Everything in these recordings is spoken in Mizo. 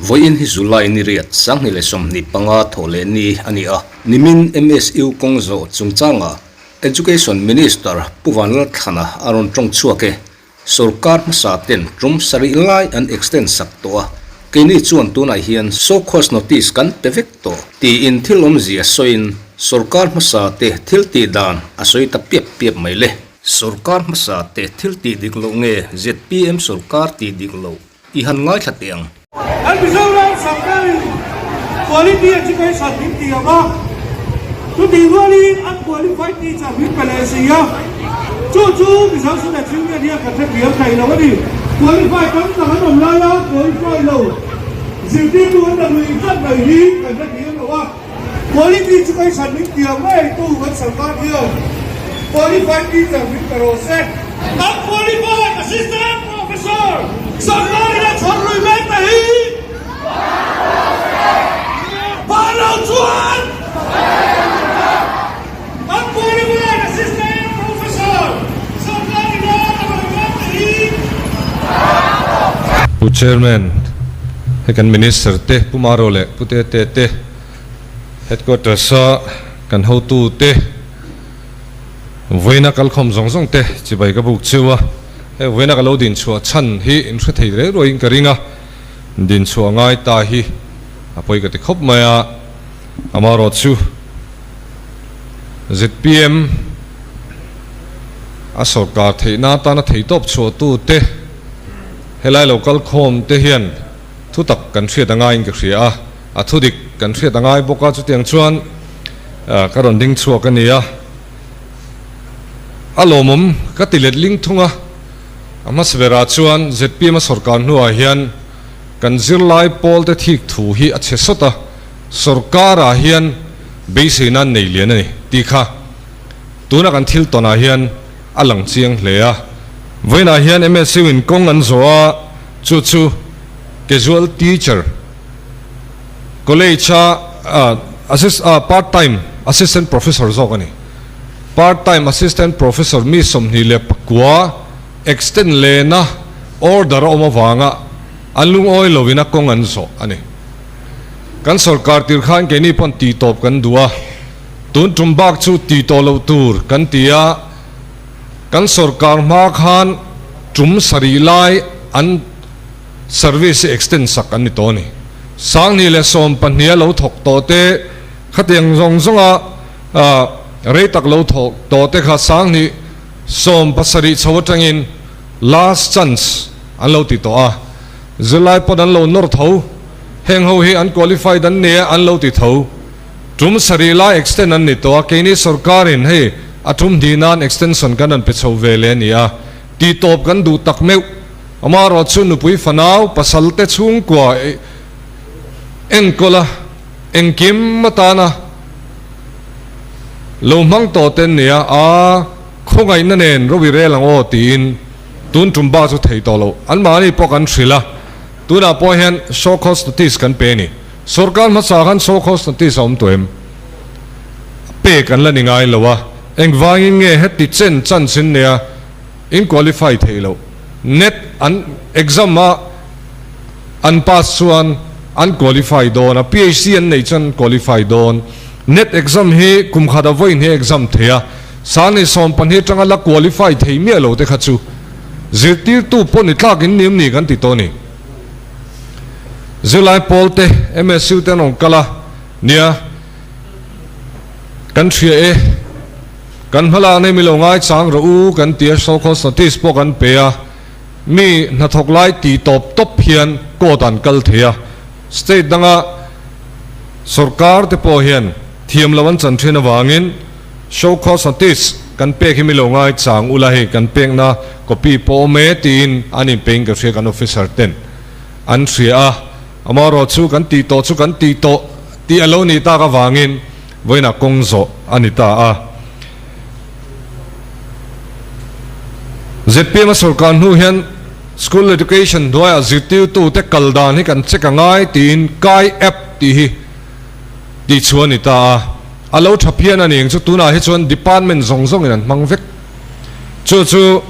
Vawiin hi July ni riat 2025 thawh leh ni a ni a, nimin MSU kawng zawh chungchanga Education Minister Pu Vanlalthlana a rawn tawng chhuak e. Sorkar hmasa ten tum sarih lai an extend sak tawh a, keini chuan tunah hian show cause notice kan pe vek tawh tiin thil awmzia sawiin sorkar hmasa te thil tih dan a sawi ta piap piap mai le. Sorkar hmasa te thil tih dik loh nge zpm sorkar tih dik loh i han ngaithla teh ang. Kan Mizoram sorkarin quality education min ti ang a, chutih rualin unqualified teacher min pe leh si a, chu chu Mizo Students Union hian kan hrethiam thei lo a ni. Qualify tam tak an awm lai a, qualify lo zirtirtu an la lui tlat mai hi kan hrethiam lo a, quality education min ti ang ngei tu kan sorkar hian qualified teacher min pe rawh se. Unqualified assistant professor sorkarin a chhawr lui mek ta hi pa lo chuan Unqualified assistant professor sorkarin a chhawr lui mek ta hi. Pu Chairman, hei kan Minister te, Pu Maro leh Pu Tete te, Headquarters a kan hotu te, Vawiina kalkhawm zawng zawng te chibai ka buk cheu a, hei vawiina ka lo din chhuah chhan hi in hre thei reng ruaiin ka ring a, din chhuah ngai ta hi a pawi ka ti khawp mai a, amaherawhchu zpm a sawrkar theihna atana theitawp chhuahtu te helai lo kalkhawm te hian thutak kan hriat a ngaiin ka hria a, a thudik kan hriat a ngai bawk a, chutiang chuan Ka rawn ding chhuak a nia. A lawmawm ka ti let ling thung a. A hmasa berah chuan zpm a sawrkar hnuah hian kan zirlai pawl te thik thu hi a chhe sawt a, sawrkarah hian beisei nan nei lian a ni tih kha tuna kan thil tawnah hian a lang chiang hle a. Vawiinah hian MSU in kawng an zawh a, chu chu casual teacher, College a part time assistant professor zawk a ni. Part time assistant professor mi 29 extend lehna order a awm avanga an lungawi lovin a kawng an zawh a ni. Kan sorkar tir khan keini pawn tih tawp kan duh a, tun tum bak chu tih tawh loh tur kan ti a, kan sorkar hma khan tum sarih lai an Service hi extend sak an ni tawh a ni. 2012 a lo thawk tawh te, khatiang zawng zawnga rei tak lo thawk tawh te kha 2017 chho atangin last chance an lo ti tawh a. Zirlai pawn an lo nawr tho, heng ho hi an qualified an nia an lo ti tho. Tum sarih lai extend an ni tawh a, keini sorkarin hei a tum hnih nan extension kan rawn pe chho ve leh a ni a, Tihtawp kan duh tak meuh. Amaherawh chu nupui fanau pasal te chhungkua enkawl a, engkim atana lo hmang tawh te an nia, a khawngaihna nen ro i rel ang aw tiin tun tum bak chu thei tawh lo. Anmahni pawh kan hrilh a, tunah pawh hian show cause notice kan pe a ni. Sorkar hmasa khan show cause notice a awm tawh em? Pek an la ni ngai lo a, engvangin nge heti chen chance in nei a, in qualify theih loh. Net an exam a an pass chuan an qualify dawn a, PhD an neih chuan qualify dawn. Net exam hi kum khat a vawiin hi exam thei a, 2012 atanga la qualify thei miah lo te kha chu zirtirtu pawh ni tlak in nim ni kan ti tawh a ni. Zirlai pawl te MSU te an rawn kal a, nia kan hria e. Kan hmalak nei mi lo ngaichang rawh u kan ti a, show cause notice pawh kan pe a, mi hnathawk lai tih tawp tawp hian court an kal thei a, state danga sorkar te pawh hian thiam lo an chan thin avangin show cause notice kan pek hi mi lo ngaichang ula hei kan pekna copy pawh awm e tiin an inpein ka hria kan officer ten an hria a, amaherawh chu kan tih tawh chu kan tih tawh tih a lo nih tak avangin Vawiinah kawng zawh a ni ta a. Zpm a sorkar hnu hian School Education hnuaiah zirtirtute kal dan hi kan check a ngai tiin Kai App tih hi tihchhuah a ni ta a. A lo tha phian a ni ang chu tunah hi chuan department zawng zawngin an hmang vek. Chu chu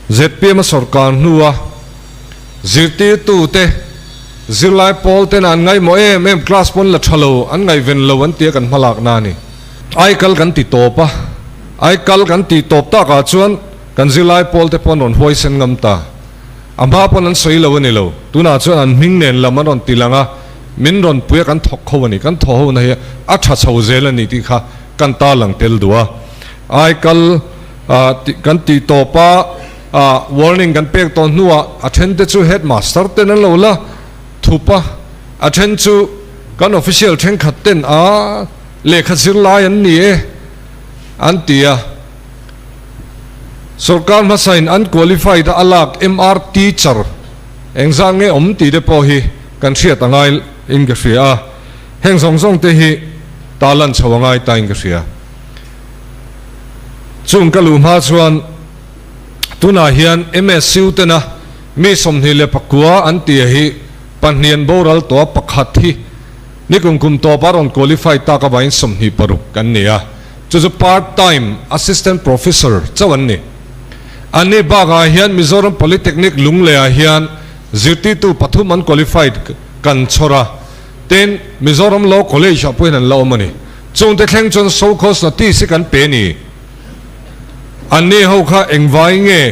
zpm a sawrkar hnua zirtirtute, zirlai pawl ten an ngaihmawh em em, class pawn la tha lo, an ngaihven lo an tia kan hmalakna a ni. Aikal kan ti tawp a, aikal kan tih tawp takah chuan kan zirlai pawl te pawh an rawn huaisen ngam ta. A hma pawn an sawi lo a ni lo, tunah chuan an hming nen lam an rawn ti lang a, min rawn pui a kan thawk ho a ni, kan thaw ho na hi a tha chho zel a ni tih kha kan tarlang tel duh a. Aikal kan tih tawp a, warning kan pek tawh hnuah a then te chu headmaster ten an lo la thup a, a then chu kan official thenkhat ten a lehkha zirlai an ni e an ti a. Sorkar hmasain an qualified a a lak MR teacher engzah nge awm tih te pawh hi kan hriat a ngai in ka hria a, heng zawng zawng te hi ta lan chho a ngai ta in ka hria. Chung ka luh hma chuan tunah hian MSU tena mi 24 an tia hi pahnian boral tawh a pakhat hi nikum kum tawpa rawn qualify tak avangin 26 kan ni a. Chu chu part time assistant professor chauh an ni. Anni bakah hian Mizoram Polytechnic Lungleiah hian zirtirtu pathum an qualified kan chhawr a, tin Mizoram Law College ah pawhin an la awm a ni. Chungte thleng chuan show cause notice hi kan pe ni. Anni ho kha engvai nge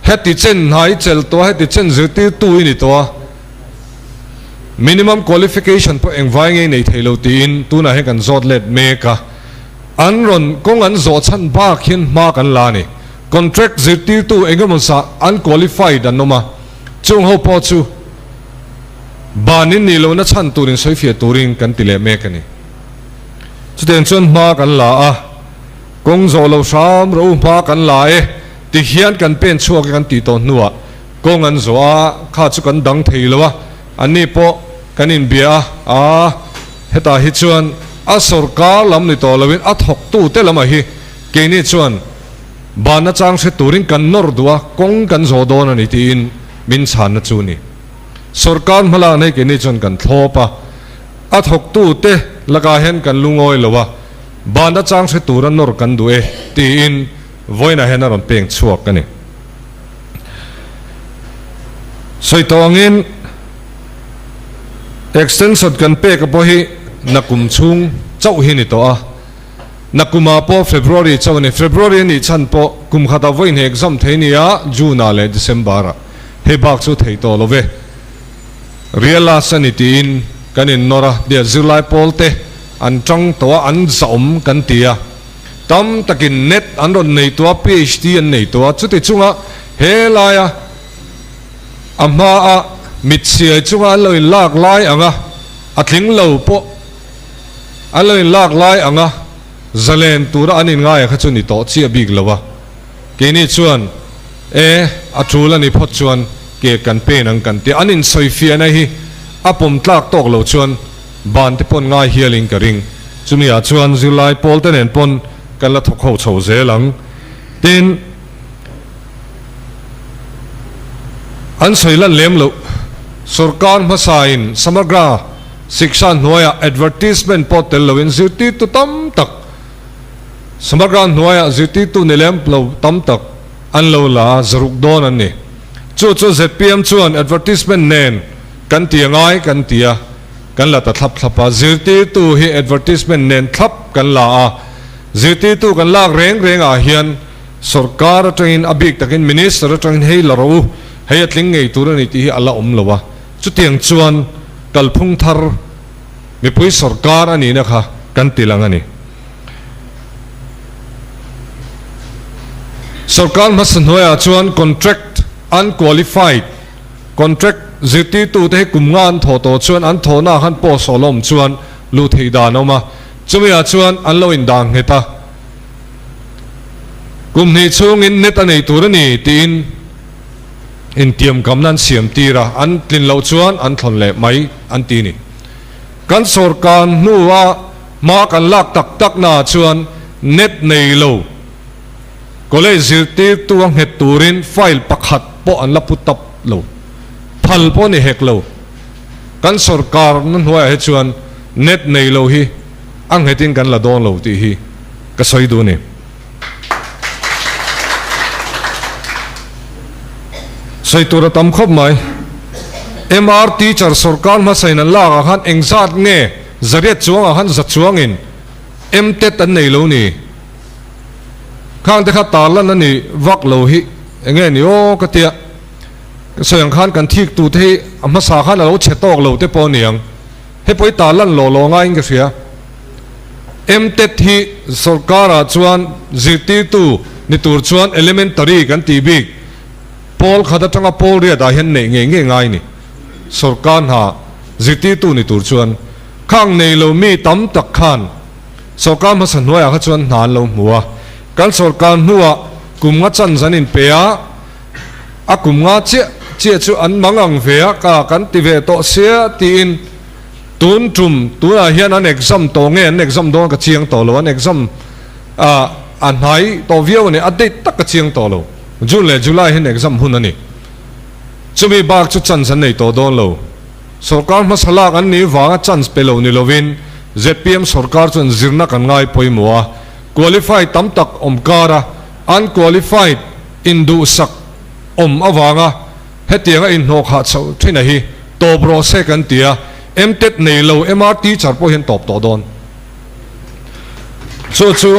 heti chen hnai chelh tawh a, heti chen zirtirtu i ni tawh a, Minimum qualification pawh engvai ngei nei thei lo tiin tunah hian kan zawt let mek a, an rawn kawng an zawh chhan bak hian hma kan la a ni. Contract zirtirtu eng emaw zah an qualified an awm a, chung ho pawh chu banin nih lohna chhan tur insawifiah turin kan ti leh mek a ni. Chutiang chuan hma kan la a, kawng zawh lo hram rawh u hma kan la e ti hian kan pen chhuak e kan tih tawh hnuah Kawng an zawh a, kha chu kan dang thei lo a, anni pawh kan inbia a, aa hetah hi chuan a sawrkar lam ni tawh loin a thawktute lamah hi keini chuan banna chang hre turin kan nawr duh a, kawng kan zawh dawn a ni tiin min chhanna chu ni. Sawrkar hmalakna hi keini chuan kan thlawp a, a thawktute lakah hian kan lungawi lo a, banna chang hre tura nawr kan duh e tiin vawiinah hian a rawn peng chhuak a ni. Sawi tawh angin extension kan pek a pawh hi nakum chhung chauh hi ni tawh a, nakumah pawh February chauh a ni. February a nih chhan pawh kum khatah vawi hne exam thei ni a, June ah leh December ah hei bak chu thei tawh lo ve. Real-as a ni tiin kan innawr a, tia zirlai pawl te an tang tawh a, an zahawm kan ti a. Tam takin net an rawn nei tawh a, PhD an nei tawh a, chuti chunga he laia a hmaa mit siai chunga an lo inlak lai anga a tling lo pawh an lo inlak lai anga zalen tura an inngaia kha chu ni tawh chiah bik lo a. Keini chuan e a tul a ni phawt chuan ke kan pen ang kan ti a, an insawifiahna hi a pawm tlak tawk lo chuan Ban te pawn ngai hialin ka ring. Chumi ah chuan zirlai pawl te nen pawn kan la thawk ho chho zel ang. Tin, an sawi lan lem loh. Sorkar hmasain Samagra Shiksha hnuaiah advertisement pawh tel loin zirtirtu tam tak Samagra hnuaiah zirtirtu ni lem lo tam tak an lo la a, zaruk dawn an ni. Chu chu zpm chuan advertisement nen kan ti a ngai kan ti a. Kan la ta thlap thlap a, zirtirtu hi advertisement nen thlap kan la a, zirtirtu kan lak reng reng ah hian sawrkar atangin a bik takin minister atangin hei la rawh u, hei a tling ngei tur a ni tih hi a la awm lo a, chutiang chuan kalphung thar mipui sawrkar a nihna kha kan ti lang a ni. Sawrkar hmasa hnuaiah chuan contract unqualified Contract zirtirtute hi kum nga an thawh tawh chuan an thawhna ah khan post awl awm chuan luh theih dan a awm a, chumi ah chuan an lo indang nghet a. Kum hnih chhungin net a nei tur a ni tiin intiamkamna an siam tir a, an tlin loh chuan an thlawn leh mai an ti ni. Kan sawrkar hnua hma kan lak tak tak naah chuan net nei lo. College zirtirtu a nghet turin file pakhat pawh an la pu tap lo. Phal pawh ni hek lo. Kan sawrkar na hnuaiah hi chuan net nei lo hi a nghetin kan la dawn lo tih hi ka sawi duh a ni. Sawi tur a tam khawp mai. MR teacher sorkar hmasa in an lak ah khan engzat nge zariat chuang ah khan za chuang in MTET an nei lo ni. Khang te kha tarlan a ni vak lo hi enge ni aw ka tia. Ka sawi ang khan kan thik tu te hi a hmasa khan a lo chhe tawk lo te pawh a ni ang. He pawh hi tarlan lawh lawh ngaiin ka hria. MTET hi sorkar ah chuan zirtirtu ni tur chuan elementary kan tih bik. Pawl khat atanga pawl riat ah hian neih ngei ngei ngai ni. Sorkar hna zirtirtu ni tur chuan khang nei lo mi tam tak khan sorkar hmasa hnuaiah kha chuan hna an lo hmu a. Kan sorkar hnuah kum nga chance an inpe a, a kum nga chiah chiah chu an mang ang ve a, ka kan ti ve tawh sia tiin tun tum tunah hian an exam tawh nge an exam dawn ka chiang tawh lo, an exam ah a hnai tawh viau a ni, a date tak ka chiang tawh lo. June leh July hian exam hun a ni. Chumi bak chu chance an nei tawh dawn lo. Sorkar hmasa lak an nih vanga chance pe lo ni lovin zpm sorkar chuan zirna kan ngai pawimawh a, qualified tam tak awm kara unqualified induhsak awm avanga hetianga inhnawhkhah chhoh thin a hi tawp rawh se kan ti a, MTET nei lo MR teacher pawh hian tawp tawh dawn. Chu chu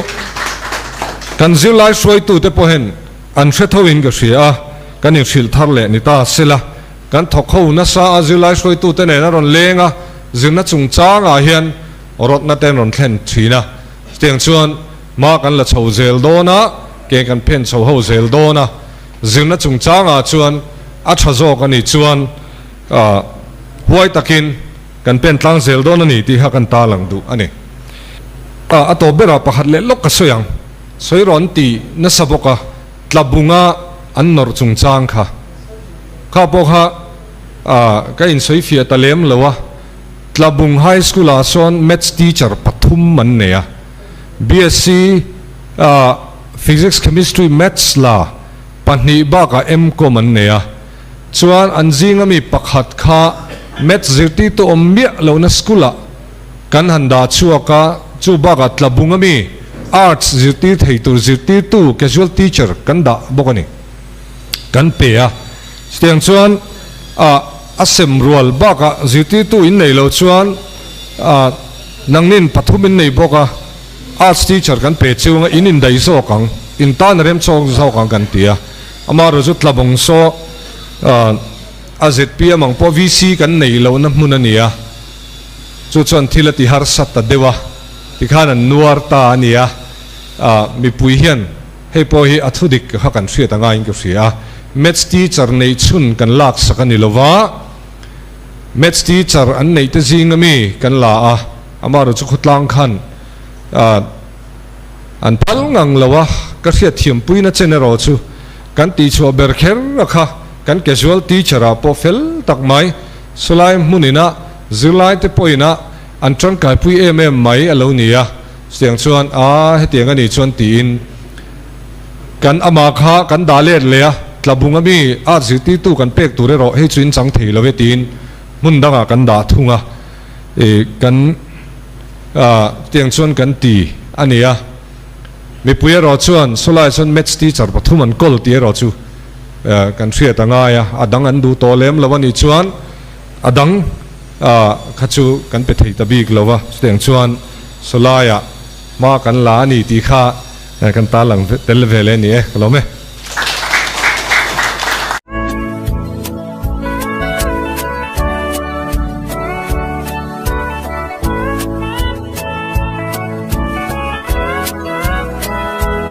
kan zirlai hruaitute pawhin an hre thoin ka hria a, kan inhrilh thar leh ni ta sela, kan thawk ho nasa a zirlai hruaitute nen a rawn leng a, zirna chungchangah hian rawtna te an rawn thlen thin a, chutiang chuan hma kan la chho zel dawn a, ke kan phen chho ho zel dawn a, zirna chungchangah chuan a tha zawk a nih chuan huai takin Kan pen tlang zel dawn a ni tih kha kan ta lang duh a ni. A tawp berah pakhat leh lawk ka sawi ang. Sawi rawn ti nasa bawk a, tlabunga an nawrh chungchang kha. Kha pawh kha ka insawi fiah ta lem lo a, Tlabung High School ah sawn Maths teacher pathum an nei a, BSc Physics Chemistry Maths la pahnih bakah M-Com an nei a. Chuan an zinga mi pakhat kha Maths zirtirtu awm miah lohna school ah kan han dah chhuak a, chu bakah Tlabunga mi Arts zirtir thei tur zirtirtu, casual teacher, kan dah bawk a ni. Kan pe a. Chutiang chuan ah a sem rual bakah zirtirtu in nei lo chuan ah nangnin pathum in nei bawk a, Arts teacher kan pe chunga in indaih zawk ang, in tan a rem chawk zawk ang kan ti a. Amaherawh chu Tlabawng saw a zpm ang pawh VC kan neih lohna hmun a ni a, chu chuan thil a ti harsa ta deuh a, tikhan an nuar ta a ni a, mipui hian hei pawh hi a thudik kha kan hriat a ngaiin ka hria a, Maths teacher neih chhun kan laksak a ni lova, Maths teacher an neih te zing ami kan la a, amaherawh chu khawtlang khan An phal ngang lo a, ka hriatthiampuina chen erawh chu kan tihchhuah ber kher a kha kan casual teacher ah pawh fel tak mai, sawlai hmun ina zirlai te pawh ina an tangkaipui em em mai a lo ni a, chutiang chuan a hetiang a nih chuan tiin kan amah kha kan dah let leh a, tlabung ami a zirtirtu kan pek tur erawh hei chu in chang thei lo e tiin hmun dangah kan dah thung a, ih kan. Tiang chuan kan ti a ni a, mipui erawh chuan sawlai chuan maths teacher pathum an kawl tih erawh chu kan hriat a ngai a, a dang an duh tawh lem lo a nih chuan a dang kha chu kan pe thei ta bik lo a, chutiang chuan sawlaiah hma kan la a ni tih kha kan tarlang tel ve leh a ni e, ka lawm e.